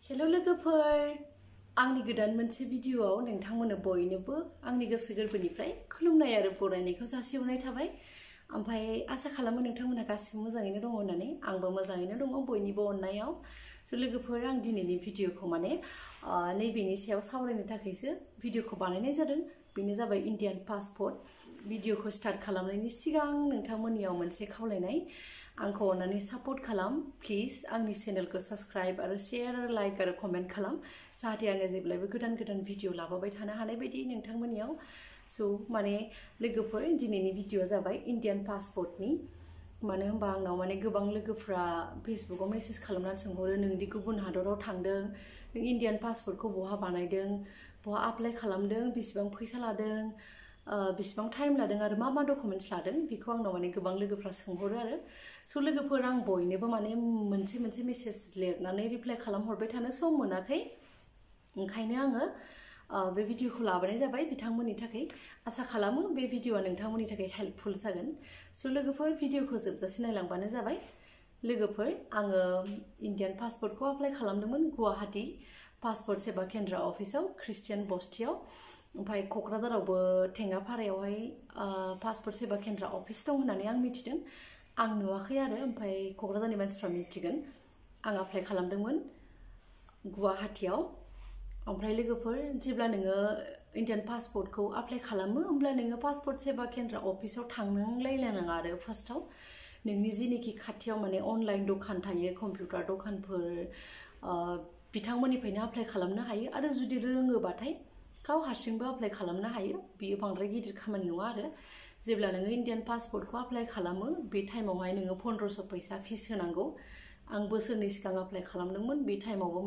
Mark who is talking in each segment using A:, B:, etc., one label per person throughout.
A: Hello लोगोफोर आंनि गोदान मोनसे भिडियोआव नोंथांमोननो बयनोबो आंनि गोसो गोरबोनिफ्राय खुलुमनाय आरो बरायनायखौ जासिहरनाय थाबाय। ओमफ्राय आसा खालामो नोंथांमोनहा गासिबो मोजाङैनो दङ होननानै। आंबो मोजाङैनो दङ बयनिबो अननायाव। स' लोगोफोर आं दिनैनि भिडियोखौ नैबेनि सायाव सावरायनो थाखायसो भिडियोखौ बानायनाय जादों। बेनो जाबाय इन्डियान पासपोर्ट। भिडियोखौ स्टार्ट खालामनायनि सिगां नोंथांमोननियाव मोनसे खावलायनाय, आंखौ अन्नानै सापर्ट खालाम प्लिज। आंनि चेनेलखौ साबस्क्राइब आरो शेयार आरो लाइक आरो कमेन्ट खालाम, जाहाथे आङो जेब्लायबो गोदान भिडियो लाबोबाय थानो हानाय बायदि नोंथांमोननियाव। स' लोगोफोर दिनैनि भिडियोआ जाबाय इन्डियान पासपोर्टनि। मानो होनबा आंनाव गोबां लोगोफ्रा फेसबुकाव मेसेज खालामनानै सोंहरो, नोंदि गुबुन हादराव थांदों, नों इन्डियान पासपोर्टखौ बहा बानायदों, बहा एप्लाइ खालामदों, बेसेबां फैसा लादों, बेसेबां टाइम लादों आरो मा डकुमेन्ट्स लादों, बेखौ आंनाव गोबां लोगोफ्रा सोंहरो आरो। स' लोगोफोर आं बयनोबो मोनसे मेसेज लिरनानै रिप्लाइ खालामहरबाय थानो सम मोनाखै। ओंखायनो आङो बे भिडियोखौ लाबोनाय जाबाय बिथांमोननि थाखाय। आसा खालामो बे भिडियोआ नोंथांमोननि थाखाय हेल्पफुल जागोन। स' लोगोफोर भिडियोखौ जोबजासे नायलांबानो जाबाय। लोगोफोर आङो इन्डियान पासपोर्टखौ एप्लाइ खालामदोंमोन गुवाहाटी पासपोर्ट सेवा केन्द्र अफिसाव, ख्रिस्टियान बस्तियाव। ओमफ्राय क'क्राझारावबो टेङापारायावहाय पासपोर्ट सेवा केन्द्र अफिस दं होननानै आं मिथिदों। आं नुवाखै आरो, ओमफ्राय क'क्राझारनि मानसिफ्रा मिथिगोन। आं एप्लाइ खालामदोंमोन गुवाहाटीयाव। ओमफ्राय लोगोफोर जेब्ला नोङो इन्डियान पासपोर्टखौ एप्लाइ खालामो, होमब्ला नोङो पासपोर्ट सेवा केन्द्र अफिसाव थांनांलायनाङा आरो। फार्स्टआव नोंनि जेनिखि खाथियाव अनलाइन दखान थायो, कम्पिउटार दखानफोर, बिथांमोननिफ्रायनो एप्लाइ खालामनो हायो। आरो जुदि रोङोबाथाय गाव हारसिंबो एप्लाइ खालामनो हायो। बियो बांद्राय गिदिर खामानि नङा आरो। जेब्ला नोङो इन्डियान पासपोर्टखौ एप्लाइ खालामो, बे टाइमावहाय नोङो 1500 फैसा फिस होनांगौ। आं बोसोरनै सिगां एप्लाइ खालामदोंमोन, बे टाइमावबो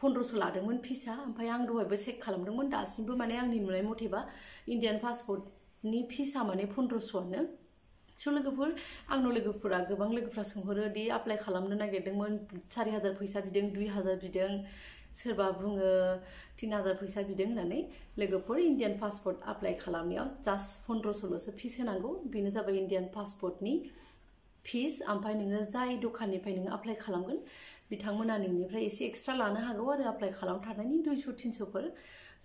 A: 1500 लादोंमोन फिसा। ओमफ्राय आं दहायबो चेक खालामदोंमोन, दासिमबो आंनि नुनाय मथेबा इन्डियान पासपोर्टनि फिसा 1500आनो। स' लोगोफोर आंनाव गोबां लोगोफ्रा सोंहरो दि एप्लाइ खालामनो नागिरदोंमोन, 4000 फैसा बिदों, 2000 बिदों, सोरबा बुङो 3000 फैसा बिदों होननानै। लोगोफोर इन्डियान पासपोर्ट एप्लाइ खालामनायाव जास्ट 1500ल'सो फिस होनांगौ। बेनो जाबाय इन्डियान पासपोर्टनि फिस। ओमफ्राय नोङो जाय दखाननिफ्राय नोङो एप्लाइ खालामगोन, बिथांमोना नोंनिफ्राय एसे एक्सट्रा लानो हागौ आरो एप्लाइ खालामथारनायनि 200-300फोर।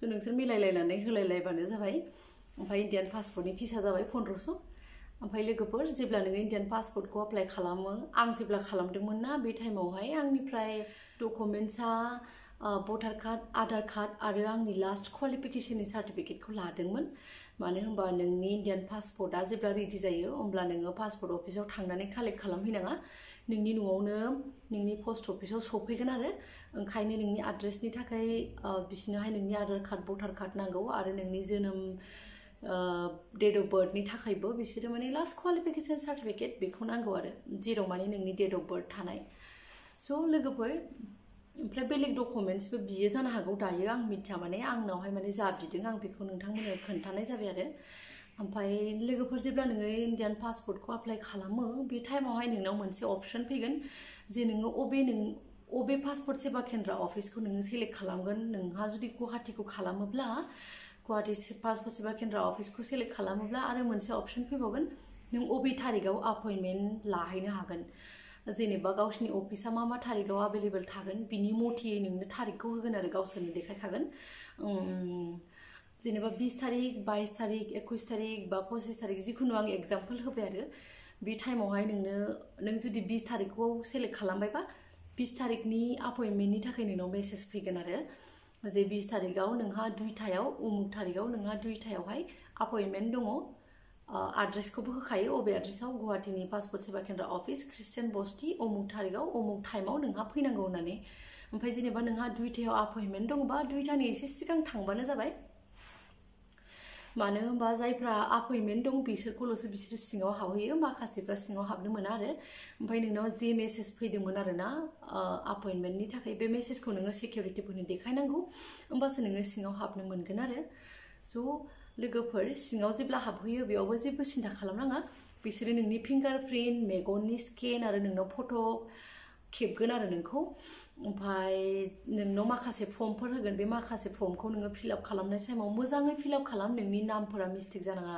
A: स' नोंसोर मिलायलायनानै होलायलायबानो जाबाय। ओमफ्राय इन्डियान पासपोर्टनि फिसा जाबाय 1500। ओमफ्राय लोगोफोर जेब्ला नोङो इन्डियान पासपोर्टखौ एप्लाइ खालामो, आं जेब्ला खालामदोंमोन ना, बे टाइमावहाय आंनिफ्राय डकुमेन्ट्सआ भटार कार्ड, आधार कार्ड आरो आंनि लास्ट क्वालिफिकेसननि सार्टिफिकेटखौ लादोंमोन। मानो होनबा नोंनि इन्डियान पासपोर्टआ जेब्ला रेडि जायो, अब्ला नोङो पासपोर्ट अफिसाव थांनानै कालेक्ट खालामहैनाङा, नोंनि न'आवनो नोंनि पस्ट अफिसाव सफैगोन आरो। ओंखायनो नोंनि एड्रेसनि थाखाय बिसोरनोहाय नोंनि आधार कार्ड, भटार कार्ड नांगौ आरो नोंनि जोनोम डेट अफ बार्थनि थाखायबो बिसोरो लास्ट क्वालिफिकेसन सार्टिफिकेट बेखौ नांगौ आरो, जेराव नोंनि डेट अफ बार्थ थानाय। स' लोगोफोर ओमफ्राय बेलेग डकुमेन्ट्सबो बियो जानो हागौ, दायो आं मिथिया। आंनावहाय जा बिदों आं बेखौ नोंथांमोननो खोन्थानाय जाबाय आरो। ओमफ्राय लोगोफोर जेब्ला नोङो इन्डियान पासपोर्टखौ एप्लाइ खालामो, बे टाइमावहाय नोंनाव मोनसे अप्सन फैगोन जे नोङो अबे पासपोर्ट सेवा केन्द्र अफिसखौ नोङो सेलेक्ट खालामगोन। नोंहा जुदि गुवाहाटीखौ खालामोब्ला, गुवाहाटी पासपोर्ट सेवा केन्द्र अफिसखौ सेलेक्ट खालामोब्ला आरो मोनसे अप्सन फैबावगोन, नों अबे थारिखआव अपइन्टमेन्ट लाहैनो हागोन। जेनेबा गावसिनि अफिसा मा थारिखआव एभेलेबल थागोन, बिनि मथेयै नोंनो थारिखखौ होगोन आरो, गावसोरनो देखायखागोन। जेनेबा 20 तारिख, 22 तारिख, 21 तारिख बा 25 तारिख, जिखुनु आं एग्जाम्पल होबाय आरो। बे टाइमावहाय नों जुदि 20 तारिखखौ सेलेक्ट खालामबायबा, 20 तारिखनि अपइन्टमेन्टनि थाखाय नोंनाव मेसेज फैगोन आरो, जे 20 तारिखआव नोंहा 2टायाव, उमुक तारिखआव नोंहा 2टायावहाय अपइन्टमेन्ट दङ। एड्रेसखौबो होखायो, अबे एड्रेसाव, गुवाहाटीनि पासपोर्ट सेवा केन्द्र अफिस, ख्रिस्टियान बस्ति, उमुक तारिखआव, उमुक टाइमाव नोंहा फैनांगौ होननानै। ओमफ्राय जेनेबा नोंहा 2टायाव अपइन्टमेन्ट दंबा, 2टानि एसे सिगां थांबानो जाबाय। मानो होनबा जायफ्रा अपइन्टमेन्ट दं बिसोरखौल'सो बिसोरो सिङाव हाबहैयो, माखासेफ्रा सिङाव हाबनो मोना आरो। ओमफ्राय नोंनाव जे मेसेज फैदोंमोन आरो ना अपइन्टमेन्टनि थाखाय, बे मेसेजखौ नोङो सिकिउरिटिफोरनो देखायनांगौ, होमबासो नोङो सिङाव हाबनो मोनगोन आरो। स' लोगोफोर सिङाव जेब्ला हाबहैयो, बेयावबो जेबो सिन्था खालामनाङा। बिसोरो नोंनि फिंगार प्रिन्ट, मेगननि स्केन आरो नोंनाव फट' खेबगोन आरो नोंखौ। ओमफ्राय नोंनाव माखासे फर्मफोर होगोन, बे माखासे फर्मखौ नोङो फिलआप खालामनाय टाइमाव मोजाङै फिलआप खालाम, नोंनि नामफोरा मिस्टेक जानाङा।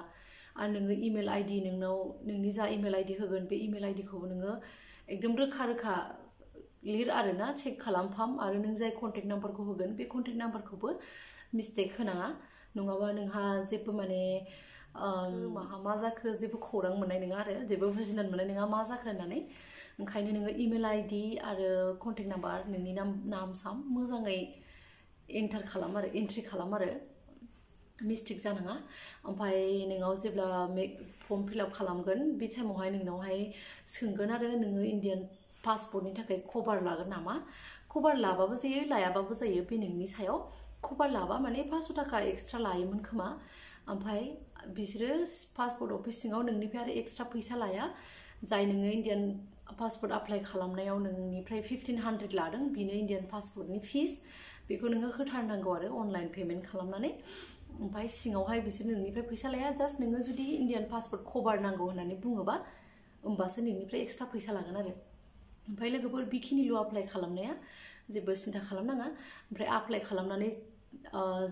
A: आरो नोङो इमेल आइडि, नोंनि जा इमेल आइडि होगोन, बे इमेल आइडिखौबो नोङो एकदम रोखा लिर आरोना चेक खालामफाम आरो नों जाय कन्टेक्ट नाम्बारखौ होगोन बे कन्टेक्ट नाम्बारखौबो मिस्टेक होनाङा नङाबा नोंहा जेबो माने माहा मा जाखो जेबो खौरां मोननाय नङा आरो जेबो बुजिनानै मोननाय नङा मा जाखो होननानै ओंखायनो नोङो इमेल आइडि आरो कन्टेक्ट नाम्बार नोंनि नाम साम मोजाङै एन्ट्रि खालाम आरो मिस्टेक जानाङा ओमफ्राय नोंनाव जेब्ला फर्म फिलआप खालामगोन बे टाइमावहाय नोंनावहाय सोंगोन आरो नोङो इन्डियान पासपर्टनि थाखाय कभार लागोन नामा कभार लाबाबो जायो लायाबाबो जायो बे नोंनि सायाव कभार लाबा माने 500 थाखा एक्सट्रा लायोमोन खोमा ओमफ्राय बिसोरो पासपर्ट अफिस सिङाव नोंनिफ्राय आरो एक्सट्रा फैसा लाया जाय नोङो इन्डियान पासपर्ट एप्लाइ खालामनायाव नोंनिफ्राय 1500 लादों बेनो इन्डियान पासपर्टनि फिस बेखौ नोङो होथारनांगौ आरो अनलाइन पेमेन्ट खालामनानै ओमफ्राय सिङावहाय बिसोर नोंनिफ्राय फैसा लाया जास्ट नोङो जुदि इन्डियान पासपर्ट कभार नांगौ होननानै बुङोबा होमबासो नोंनिफ्राय एक्सट्रा फैसा लागोन आरो ओमफ्राय लोगोफोर बेखिनिल' एप्लाइ खालामनाया जेबो सिन्था खालामनाङा ओमफ्राय एप्लाइ खालामनानै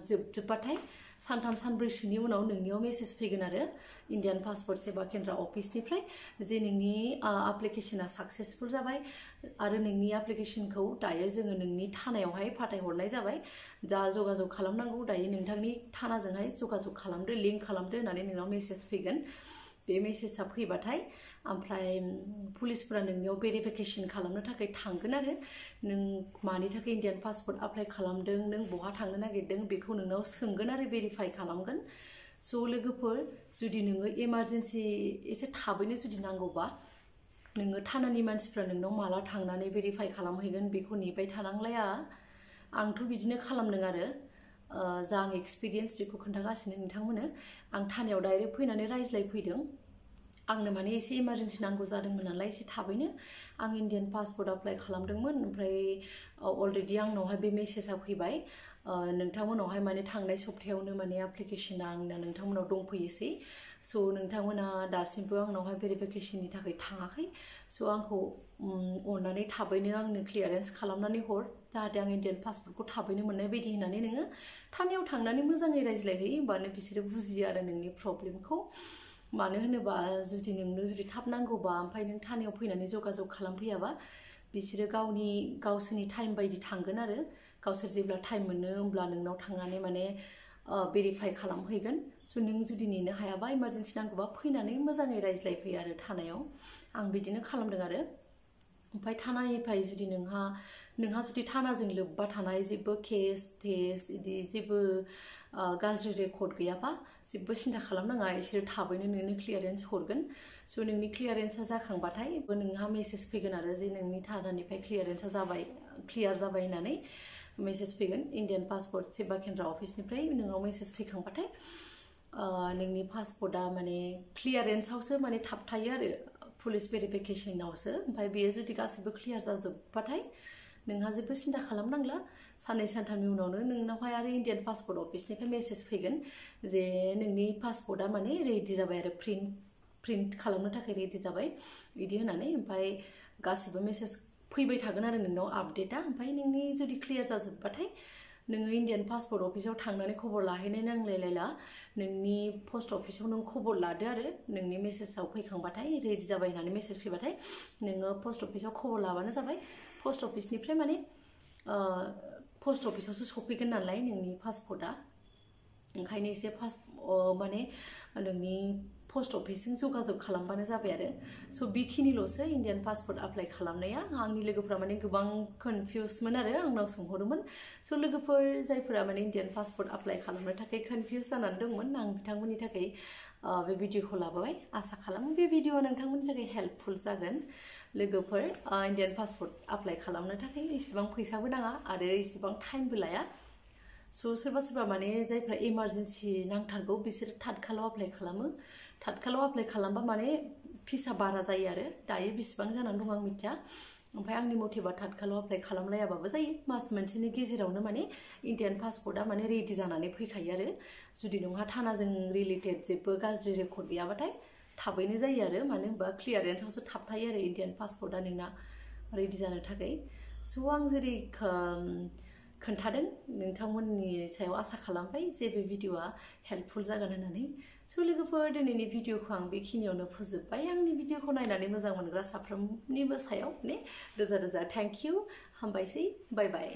A: जोबजोबबाथाय सानथाम सानब्रैसोनि उनाव नोंनियाव मेसेज फैगोन आरो इन्डियान पासपर्ट सेवा केन्द्र अफिसनिफ्राय जे नोंनि एप्लिकेशना साक्सेसफुल जाबाय आरो नोंनि एप्लिकेशनखौ दायो जोङो नोंनि थानायावहाय फाथायहरनाय जाबाय जा जगाजग खालामनांगौ दायो नोंथांनि थानाजोंहाय जगाजग खालामदो लिंक खालामदो होननानै नोंनाव मेसेज फैगोन बे मेसेजआ फैबाथाय ओमफ्राय पुलिसफोरा नोंनियाव भेरिफिकेशन खालामनो थाखाय थांगोन आरो नों मानि थाखाय इन्डियान पासपर्ट एप्लाइ खालामदों नों बहा थांनो नागिरदों बेखौ नोंनाव सोंगोन आरो भेरिफाइ खालामगोन स' लोगोफोर जुदि नोङो इमारजेन्सि एसे थाबैनो जुदि नांगौबा नोङो थानानि मानसिफ्रा नोंनाव माला थांनानै भेरिफाइ खालामहैगोन बेखौ नेबाय थानांलाया आंथ' बिदिनो खालामदों आरो जा आं एक्सपिरियेन्स बेखौ खोन्थागासिनो नोंथांमोननो आं थानायाव डाइरेक्ट फैनानै रायज्लायफैदों आंनो माने एसे इमारजेन्सि नांगौ जादोंमोन नालाय एसे थाबैनो आं इन्डियान पासपर्ट एप्लाइ खालामदोंमोन ओमफ्राय अलरेडि आंनावहाय बे मेसेजआ फैबाय नोंथांमोनावहाय माने थांनाय सप्तायावनो माने एप्लिकेशना आंना नोंथांमोनाव दंफैयोसै स' नोंथांमोना दासिमबो आंनावहाय भेरिफिकेशननि थाखाय थाङाखै स' आंखौ अननानै थाबैनो आंनो क्लियारेन्स खालामनानै हर जाहाथे आं इन्डियान पासपर्टखौ थाबैनो मोननाय बायदि होननानै नोङो थानायाव थांनानै मोजाङै रायज्लायहैयो होमबानो बिसोरो बुजियो आरो नोंनि प्रब्लेमखौ मानो होनोबा जुदि नोंनो जुदि थाब नांगौबा ओमफ्राय नों थानायाव फैनानै जगाजग खालामफैयाबा बिसोरो गावसोरनि टाइम बायदि थांगोन आरो गावसोर जेब्ला टाइम मोनो होमब्ला नोंनाव थांनानै माने भेरिफाइ खालामहैगोन स' नों जुदि नेनो हायाबा इमारजेन्सि नांगौबा फैनानै मोजाङै रायज्लायफैयो आरो थानायाव आं बिदिनो खालामदों आरो ओमफ्राय थानानिफ्राय जुदि नोंहा जुदि थानाजों लोब्बा थानाय जेबो केस बिदि जेबो गाज्रि रेकर्ड गैयाबा जेबो सिन्था खालामनाङा बिसोरो थाबैनो नोंनो क्लियारेन्स हरगोन स' नोंनि क्लियारेन्सआ जाखांबाथाय नोंहा मेसेज फैगोन आरो जे नोंनि थानानिफ्राय क्लियारेन्सआ जाबाय क्लियार जाबाय होननानै मेसेज फैगोन इन्डियान पासपर्ट सेवा केन्द्र अफिसनिफ्राय नोंनाव मेसेज फैखांबाथाय नोंनि पासपर्टआ माने क्लियारेन्सआवसो माने थाबथायो आरो पुलिस भेरिफिकेशनावसो ओमफ्राय बेयो जुदि गासिबो क्लियार जाजोबबाथाय नोंहा जेबो सिन्था खालामनांला साननै सानथामनि उनावनो नोंनावहाय आरो इन्डियान पासपर्ट अफिसनिफ्राय मेसेज फैगोन जे नोंनि पासपर्टआ माने रेडि जाबाय आरो प्रिन्ट खालामनो थाखाय रेडि जाबाय बिदि होननानै ओमफ्राय गासिबो मेसेज फैबाय थागोन आरो नोंनाव आपडेटआ ओमफ्राय नोंनि जुदि क्लियार जाजोबबाथाय नोङो इन्डियान पासपर्ट अफिसाव थांनानै खबर लाहैनाय नांलायलायला नोंनि पस्ट अफिसाव नों खबर लादो आरो नोंनि मेसेजआव फैखांबाथाय रेडि जाबाय होननानै मेसेज फैबाथाय नोङो पस्ट अफिसाव खबर लाबानो जाबाय पस्ट अफिसनिफ्राय माने पस्ट अफिसावसो सफैगोन नालाय नोंनि पासपर्टआ ओंखायनो एसे माने नोंनि पस्ट अफिसजों जगाजग खालामबानो जाबाय आरो स' बेखिनिल'सो इन्डियान पासपर्ट एप्लाइ खालामनाया आंनि लोगोफ्रा माने गोबां कनफिउसमोन आरो आंनाव सोंहरोमोन स' लोगोफोर जायफोरा माने इन्डियान पासपर्ट एप्लाइ खालामनो थाखाय कनफिउस जानानै दंमोन आं बिथांमोननि थाखाय बे भिडिअखौ लाबोबाय आसा खालामो बे भिडिअआ नोंथांमोननि थाखाय हेल्पफुल जागोन लोगोफोर इन्डियान पासपर्ट एप्लाइ खालामनो थाखाय इसिबां फैसाबो नाङा आरो इसिबां टाइमबो लाया स' सोरबा माने जायफ्रा इमारजेन्सि नांथारगौ बिसोरो थातखालाव एप्लाइ खालामो थातखालाव एप्लाइ खालामबा माने फिसा बारा जायो आरो दायो बेसेबां जानानै दं आं मिथिया ओमफ्राय आंनि मथेबा थातखालाव एप्लाइ खालामलायाबाबो जायो मास मोनसेनि गेजेरावनो माने इन्डियान पासपर्टआ माने रेडि जानानै फैखायो आरो जुदि नोंहा थानाजों रिलेटेड जेबो गाज्रि रेकर्ड गैयाबाथाय थाबैनो जायो आरो मानो होनबा क्लियारेन्सआवसो थाबथायो आरो इन्डियान पासपर्टआ नोंना रेडि जानो थाखाय स' आं जेरै खोन्थादों नोंथांमोननि सायाव आसा खालामबाय जे बे भिडिअआ हेल्पफुल जागोन होननानै स' लोगोफोर दिनैनि भिडिअखौ आं बेखिनियावनो फोजोब्बाय आंनि भिडिअखौ नायनानै मोजां मोनग्रा साफ्रोमनिबो सायाव ने रोजा रोजा थेंक इउ हामबायसै बाय बाय